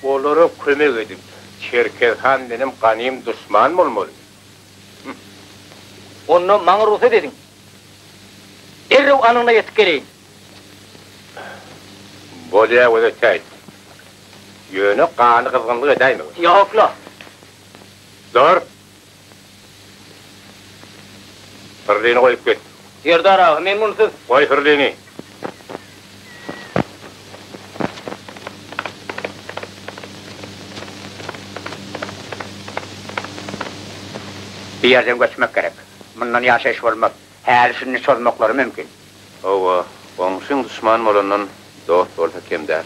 Olara kömek edip, Çerkez han menem ganym duşman bolmaly. Onda maňa rugsat ediň. Derrew anygyna ýetip geleýin. Bolýa göz ötäýt. Ýöne gany gyzgynlyk edäýmegin. Ýok-la. Dur. Syrlyny goýup git. Serdar aga, men munsyz. Goý syrlyny. Bu ýerden göçmek gerek. Mundan ýaşaýyş bolmaz. Häli-şindi çozmaklary mümkin. Hawa, goňşyň duşman bolandan dost bolsa kem däl.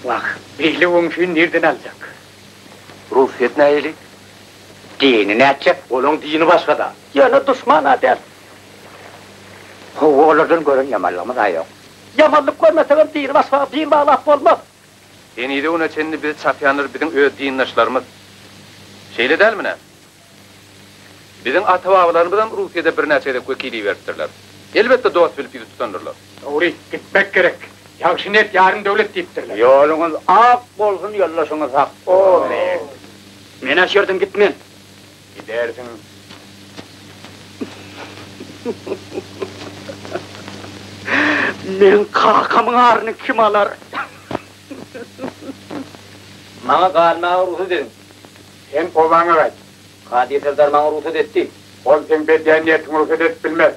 Wah, beýle goňşyny nirden aljak? Rusyýet nähili? Dini nätjek? Olaň dini başga-da. Ýöne duşman-a däl. Hawa, olardan gören ýamanlygymyz-a ýok. Ýamanlyk görmesegem dini başga bil baglap bolmaz. Henize güne çenli bizi çapýanlar biziň öz dindaşlarymyz. Şeýle dälmi nä? Biziň ata-babalarymyzam Russiýada birnäçe gezek wekil iberipdirler. Elbetde dost bilip ýüz tutandyrlar. Dogry, gitmek gerek. Ýagşy niýet ýarym döwlet diýipdirler. Ýoluňyz ak bolsun, ýoldaşyňyz hak. Amin. Men-ä şu ýerden gitmen. Gidersiň. Meň kakamyň aryny kim alar? Maňa galmaga rugsat ediň. Sen obaňa gaýt. Kadyr serdar maňa rugsat etdi. Ol seň bedýän niýetiňi rugsat edip bilmez.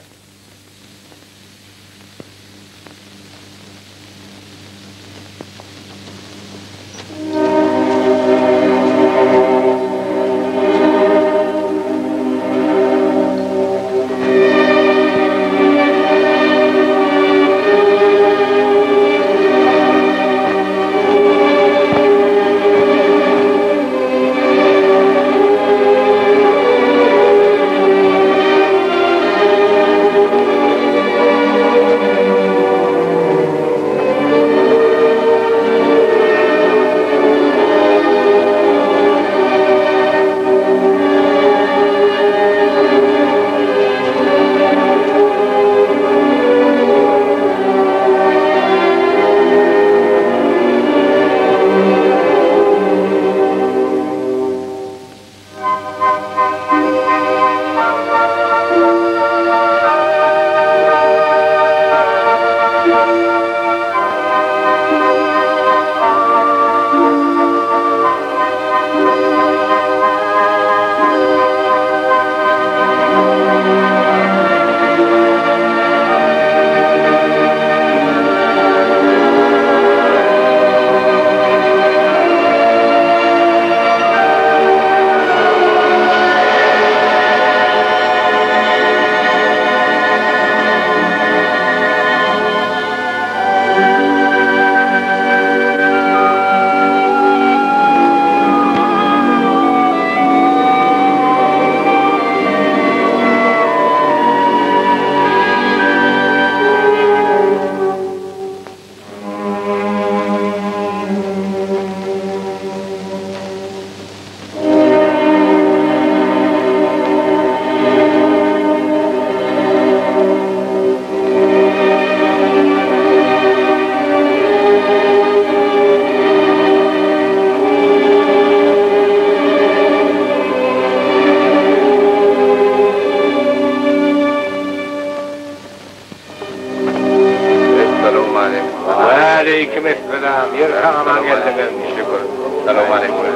Ýer sag-aman geldiňiz. Şükür. Salowmaleýkim.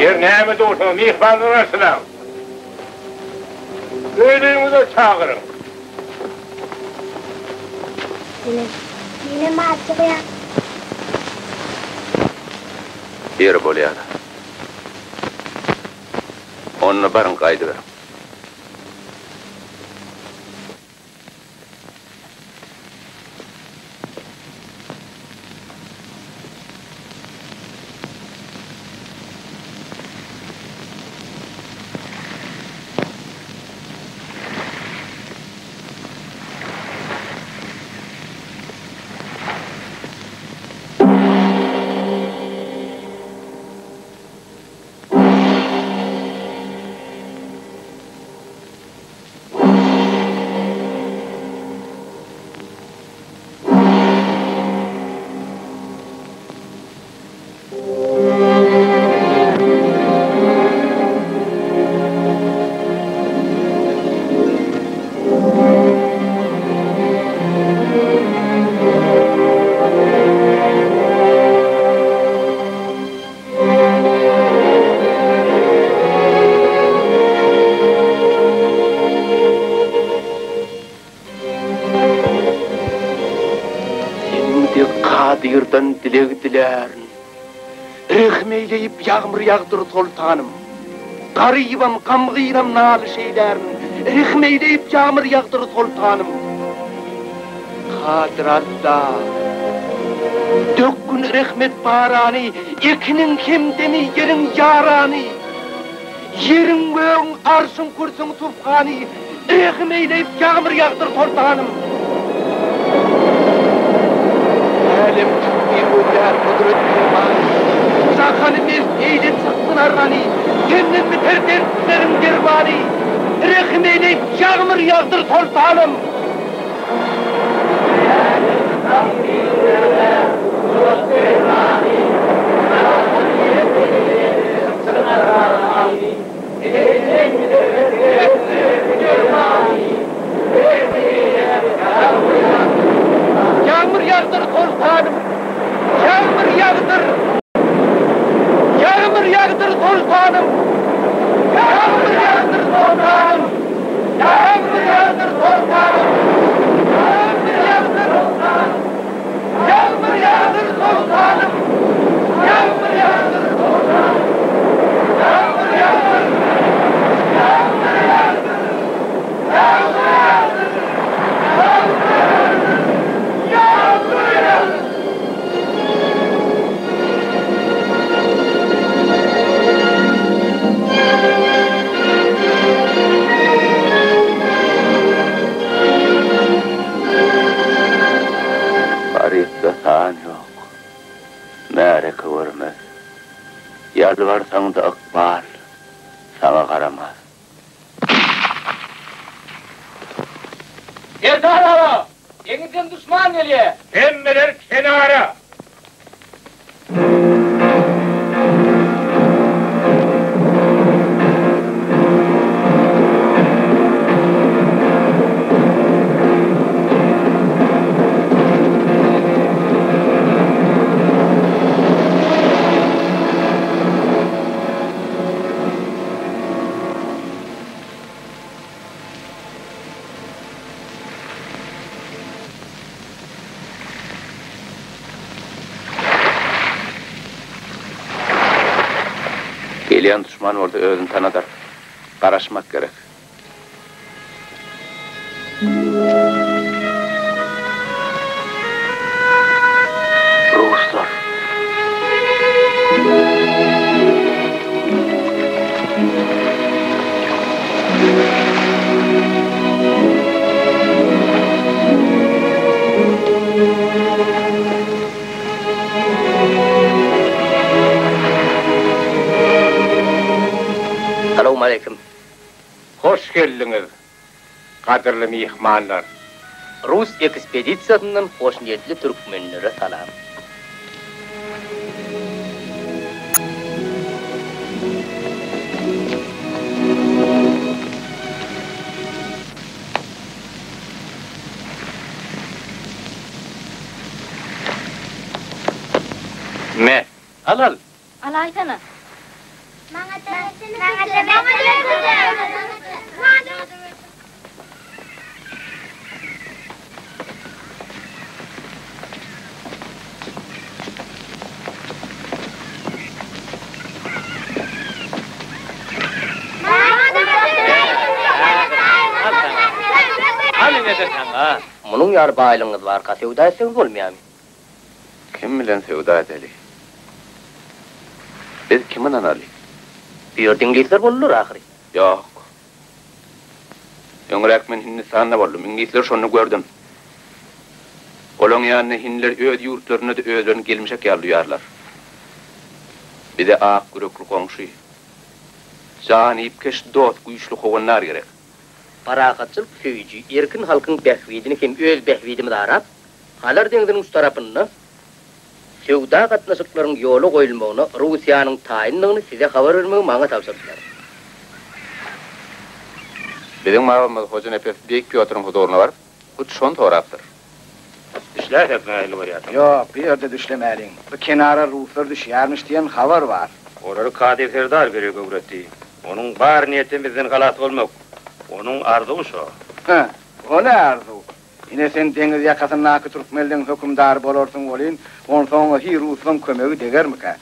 Ýer näme dursuňyz, myhmanlar garşylaň. Öýleriňize çagyryň. Ene, menem ajygýan. Ýeri bolýar-da. Onda baryň gaýdyberiň. Seniň dek Kadyrdan dileg dilärin. Rehm eýleýip ýagmyr ýagdyr soltanym. Garybam, gamgynam nalyş eýlärin. Rehm eýleýip ýagmyr ýagdyr soltanym. Kadyr Alla, dökgün rehmet barany, Ekiniň hemdemi, ýeriň ýarany. Ýeriň, gögüň, arşyň, kürsüň subhany, Rehim eýleýip ýagmyr ýagdyr soltanym. Älem tükdi görýär gudrat permany, Jahany mest eýle çyksyn arrany, Senden biter dertleriň dermany, Rehim eýleýip ýagmyr ýagdyr soltanym. Ýagmyr ýagdyr soltanym, ýagmyr ýagdyr! Ýagmyr ýagdyr soltanym, ýagmyr ýagdyr soltanym! Ýagmyr ýagdyr soltanym, ýagmyr ýagdyr soltanym! Ýagmyr ýagdyr soltanym, ýagmyr ýagdyr soltanym! Ýagmyr ýagdyr, ýagmyr ýagdyr, ýagmyr ýagdyr, ýagmyr ýagdyr, ýagmyr ýagdyr! Garypda san ýok, märeke görmez. Ýalbarsaň-da ykbal saňa garamaz. Serdar aga, deňizden duşman gelýä! Hemmeler kenara! Gelýän duşman bolsa özüni tanadar. Garaşmak gerek. Ruslar. Salowmaleýkim. Hoş geldiňiz, gadyrly myhmanlar! Rus ekspedisiýasyndan hoşniýetli türkmenlere salam! Al, al. Alaýsana. Maňa-da bersene. Maňa-da bersene. Munuň ýaly baýlygyňyz barka söwda etseňiz bolmaýarmy? Kim bilen söwda edeli? Biz kime ynanaly? Bu ýerde iňlisler boldular ahyry. Ýok. Öňräk men Hindistanda boldum. Iňlisleri şonda gördüm. Olaň ýanynda hindiler öz ýurtlarynda-da özlerini gelmişek ýaly duýarlar. Bize ak ýürekli goňşy, janypkeş dost, güýçli howandar gerek. Parahatçylyk söýüji, erkin halkyň bähbidini hem öz bähbidimiz arap, Hazar deňziniň şu tarapynda söwda gatnaşyklaryň ýola goýulmagyna Russiýanyň taýyndygyny size habar bermegi maňa tabşyrdylar. Biziň babamyz Hojanepes Beýik Pýotryň huzuryna baryp, hut şony sorapdyr. Düşläýsek nähili bolýarsyň? Ýok, bu ýerde düşlemäliň. Bu kenara ruslar düşýärmiş diýen habar bar. Olary Kadyr serdar berek öwretdi. Onuň bar niýetem bizden halas bolmak. Onuň arzuwy şo. Hä, o ne arzuw? Ine sen deňiz ýakasyndaky türkmenleň hökümdary bolarsyň welin, onsoň-a hi ruslaň kömegi degermikä?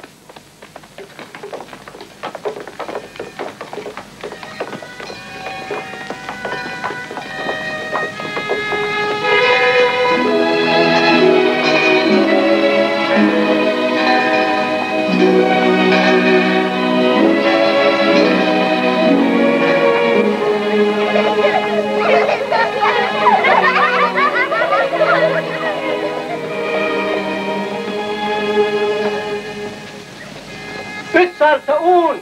Üç sarça un!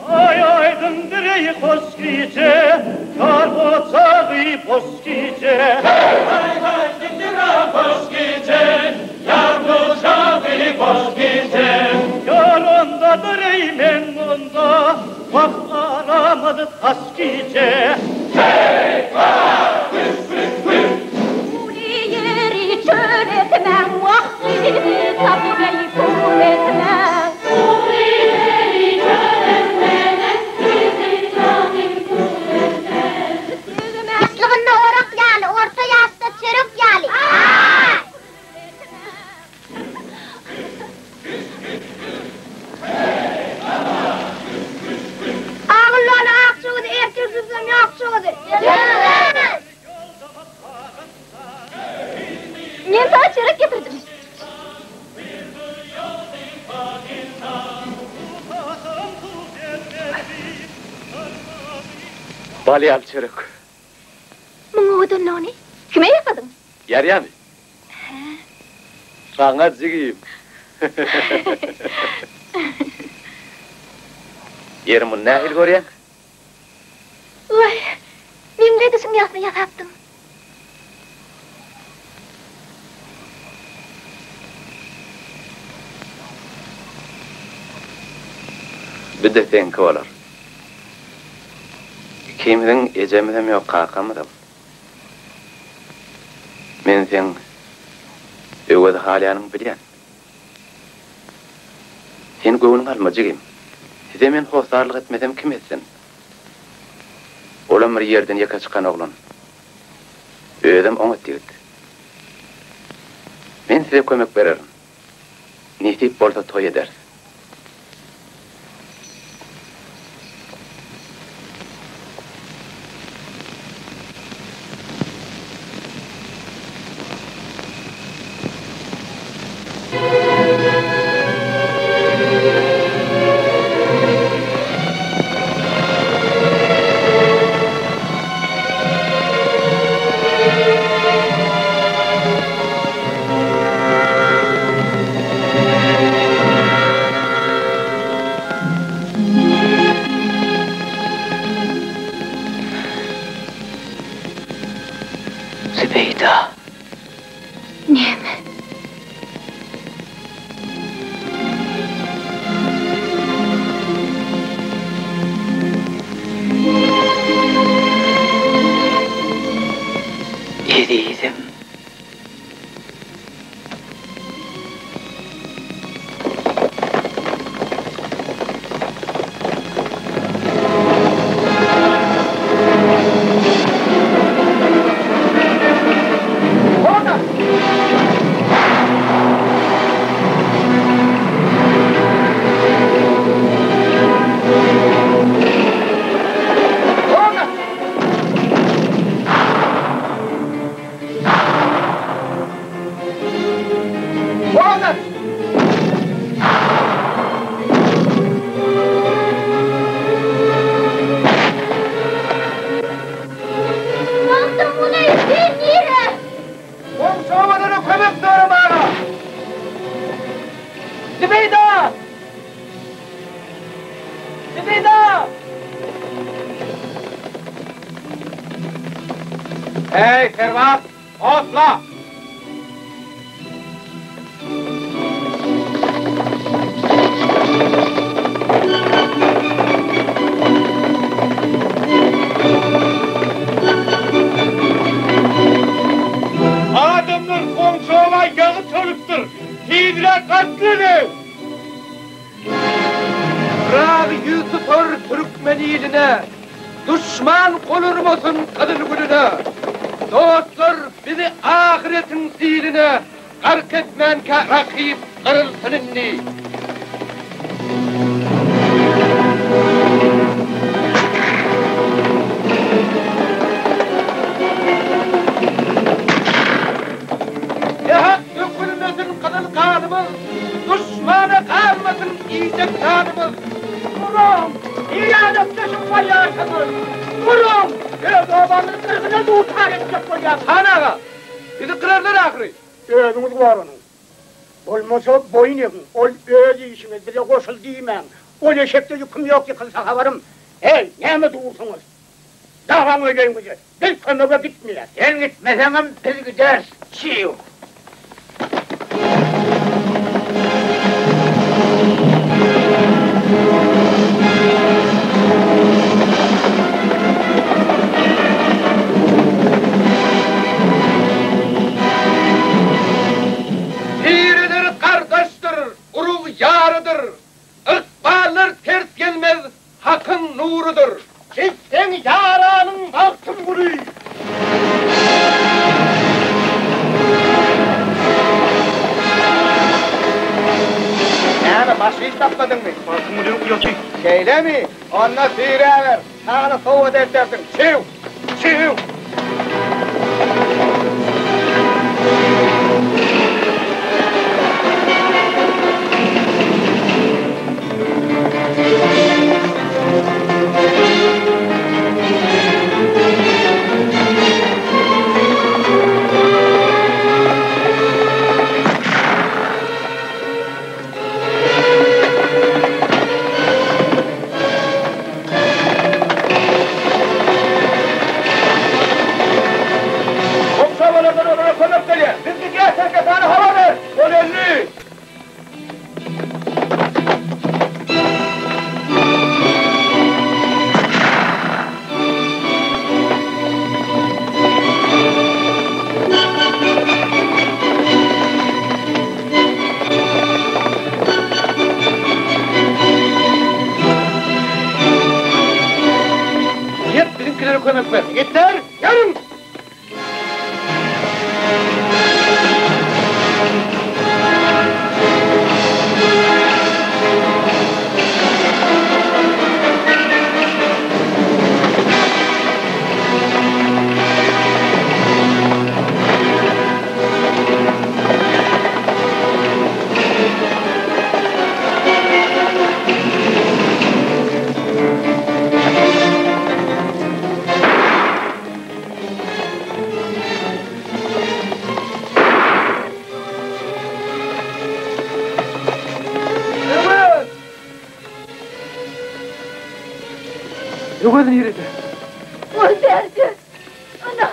Aý aýdyňdyr eý hoş gije, Ýar ojagy boş gije. Aý aýdyňdyr hoş gije, Ýar ojagy boş gije. Ýar ondadyr eý men munda, Wah aramyz taş gije. Heý ha! Hüs hüs hüs! Uly ýeri çöl etmäň, Wah bizi tapyp eý pul etmäň. Uly ýeri çöl etmäň, Bizi tapyp pul etmäň. Ýaşlygynda orak ýaly, orta ýaşda çörek ýaly. Agyllany akjygydy, ertir sürsem ýokjygydy. Men saňa çörek getirdim. Bal ýaly çörek. Muň owadanlygyny kime ýasadyň? Ýarýamy? Saňa jigim. Ýeri muny nähili görýäň? Waý, meňzedişiň ýalysyny ýasapdyň. Bir-de seňki bolar. Ikimiziň ejemizem ýok, kakamyzam. Men seň Öwezi halaýanyňy bilýän. Sen göwnüňe alma, jigim. Size men hossarlyk etmesem, kim etsin? Olam bir ýerden ýeke çykan oglan. Özem oňat ýigit. Men size kömek bererin. Nesip bolsa toý ederis. Kömek soramaga! Zübeýda! Zübeýda! Eý, serbaz, otla! Adamlar goňşy oba ýagy çoýupdyr. Tizräk atlanyň! Pyragy ýüz tutar türkmen iline, Duşman gol urmasyn gyzyl gülüne. Dostlar bizi ahyretiň siline Gark etmänkä rakyp gyrylsyn indi. Nähak dökülmesin gyzyl ganymyz, Duşmana galmasyn iýjek nanymyz. Duruň! Nirä barýarsyňyz? Duruň! Öz obamyzy gyrgyna duçar etjek bolýarsyňyz. Han aga, bizi gyrarlar ahyry. Özüňiz goranyň. Bolmasa boýun egiň. Ol öz işiňiz, bize goşul diýmäň. Ol eşekde ýüküm ýok, ýykylsa habarym. Heý, näme dursuňyz? Dagaň öýleňize. Biz kömege gitmeýäs. Sen gitmeseňem biz gideris, çiw. Tireler gardaşdyr, urug ýarydyr. Ykballar ters gelmez, Hakyň nurudyr. Biz seň ýaranyň Magtymguly. Näme, başga iş tapmadyňmy? Magtymgulynyň uýasy. Şeýlemi? Onda süýräber, şany sowgat eltersiň. Çüw! Çüw! Goňşy obalardan olara kömek gelýär. Biz gidýäs, Serketana habar ber! Ol öldi! Ýet, biziňkilere kömek ber! Ýigitler, ýörüň! Öwez! Öwez nirede? Ol bärde. Ana!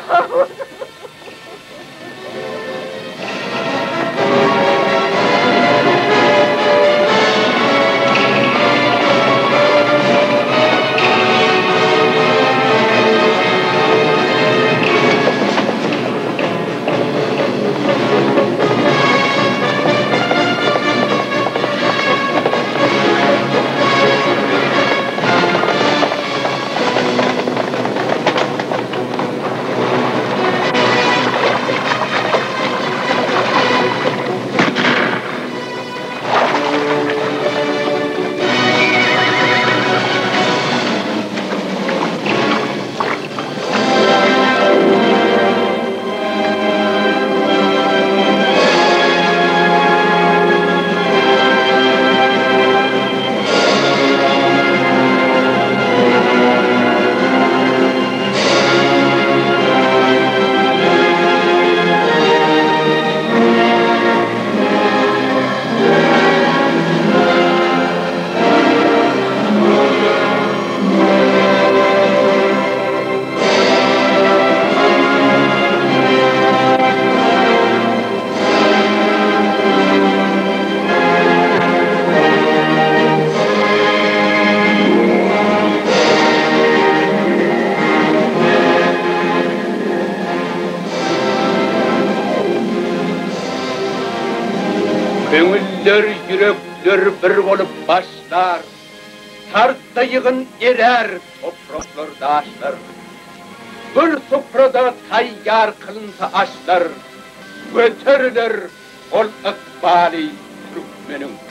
Köňüller, ýürekler bir bolup başlar, Tartsa ýygyn erär topraklar, daşlar. Bir suprada taýýar kylynsa aşlar, Göteriler ol ykbaly türkmeniň.